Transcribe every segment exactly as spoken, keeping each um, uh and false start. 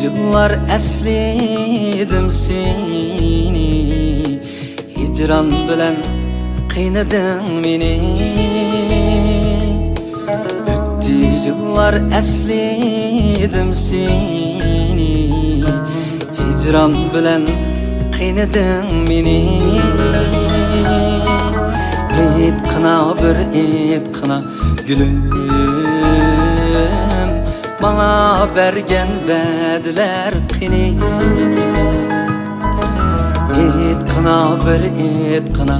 يىللار ئەسلىدىم سېنى، ھىجران بىلەن قىينىدىڭ مېنى. ئۆتتى يىللار ئەسلىدىم سېنى، ھىجران بىلەن قىينىدىڭ مېنى. ئېيتقىنا، بىر ئېيتقىنا، گۈلۈم، ماڭا بەرگەن ۋەدىلەر قېنى؟ ئېيتقىنا، بىر ئېيتقىنا،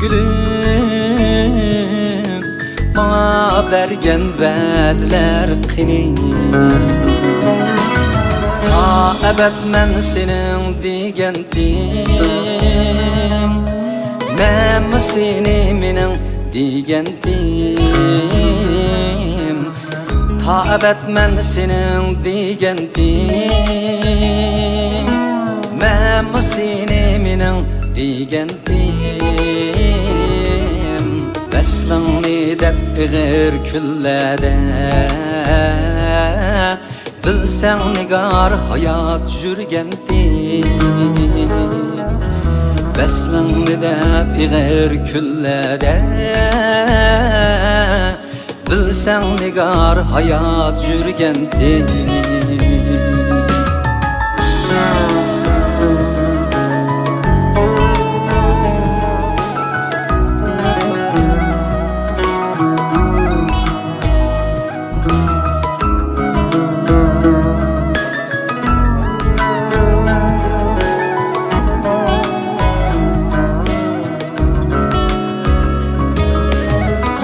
گۈلۈم، ماڭا بەرگەن ۋەدىلەر قېنى؟ تا ئەبەد مەن سېنىڭ دېگەنتىم، مەنمۇ سېنى مېنىڭ دېگەنتىم. تا ئەبەد مەن سېنىڭ دېگەنتىم، مەنمۇ سېنى مېنىڭ دېگەنتىم. ۋەسلىڭنى دەپ ئېغىر كۈنلەردە، بىلسەڭ نىگار ھايات يۈرگەنتىم. ۋەسلىڭنى دەپ ئېغىر كۈنلەردە، بىلسەڭ نىگار ھايات يۈرگەنتىم.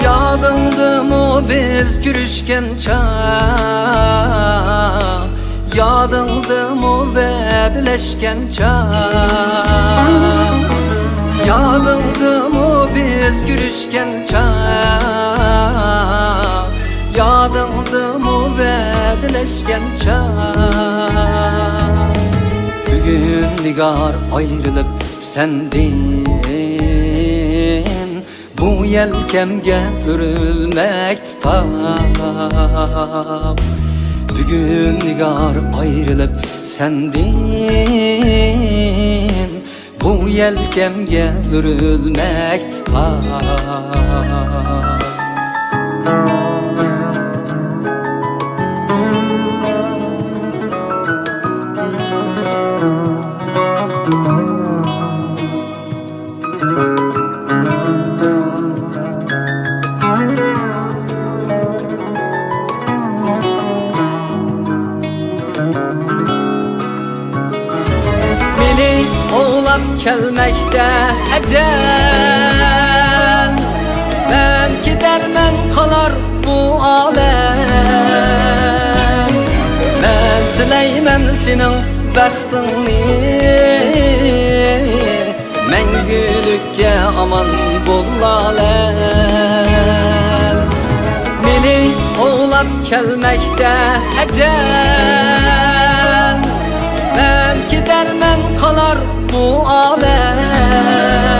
يادىڭدىمۇ بىز كۆرۈشكەن چاغ؟ يادىڭدىمۇ ۋەدىلەشكەن چاغ؟ يادىڭدىمۇ بىز كۆرۈشكەن چاغ؟ يادىڭدىمۇ ۋەدىلەشكەن چاغ؟ بۈگۈن نىگار ئايرىلىپ سەندىن، بۇ يەلكەمگە ئۆرۈلمەكتە تاپ. بۈگۈن نىگار ئايرىلىپ سەندىن، بۇ يەلكەمگە ئۆرۈلمەكتە تاپ. مېنى ئوۋلاپ كەلمەكتە ئەجەل، مەن كېتەرمەن، قالار بۇ ئالەم. مەن تىلەيمەن سېنىڭ بەختىڭنى، مەڭگۈلۈككە ئامان بول ئالەم. مېنى ئوۋلاپ كەلمەكتە ئەجەل، مەن كېتەرمەن، قالار بۇ ئالەم.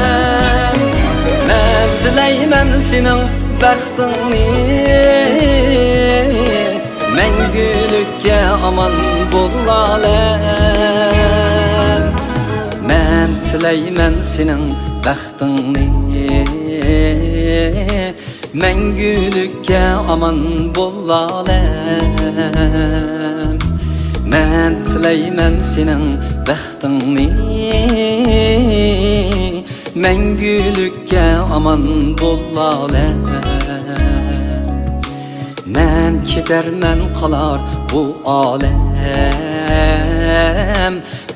مەن تىلەيمەن سېنىڭ بەختىڭنى، مەڭگۈلۈككە ئامان بول ئالەم. مەن تىلەيمەن سېنىڭ بەختىڭنى، مەڭگۈلۈككە ئامان بول ئالەم. مەن تىلەيمەن سېنىڭ بەختىڭنى، مەڭگۈلۈككە ئامان بول ئالەم. مەن كېتەرمەن، قالار بۇ ئالەم،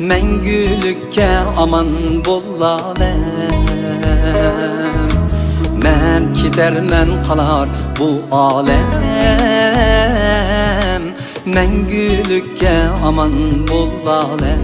مەڭگۈلۈككە ئامان بول ئالەم. مەن كېتەرمەن، قالار بۇ ئالەم، مەڭگۈلۈككە ئامان بول ئالەم.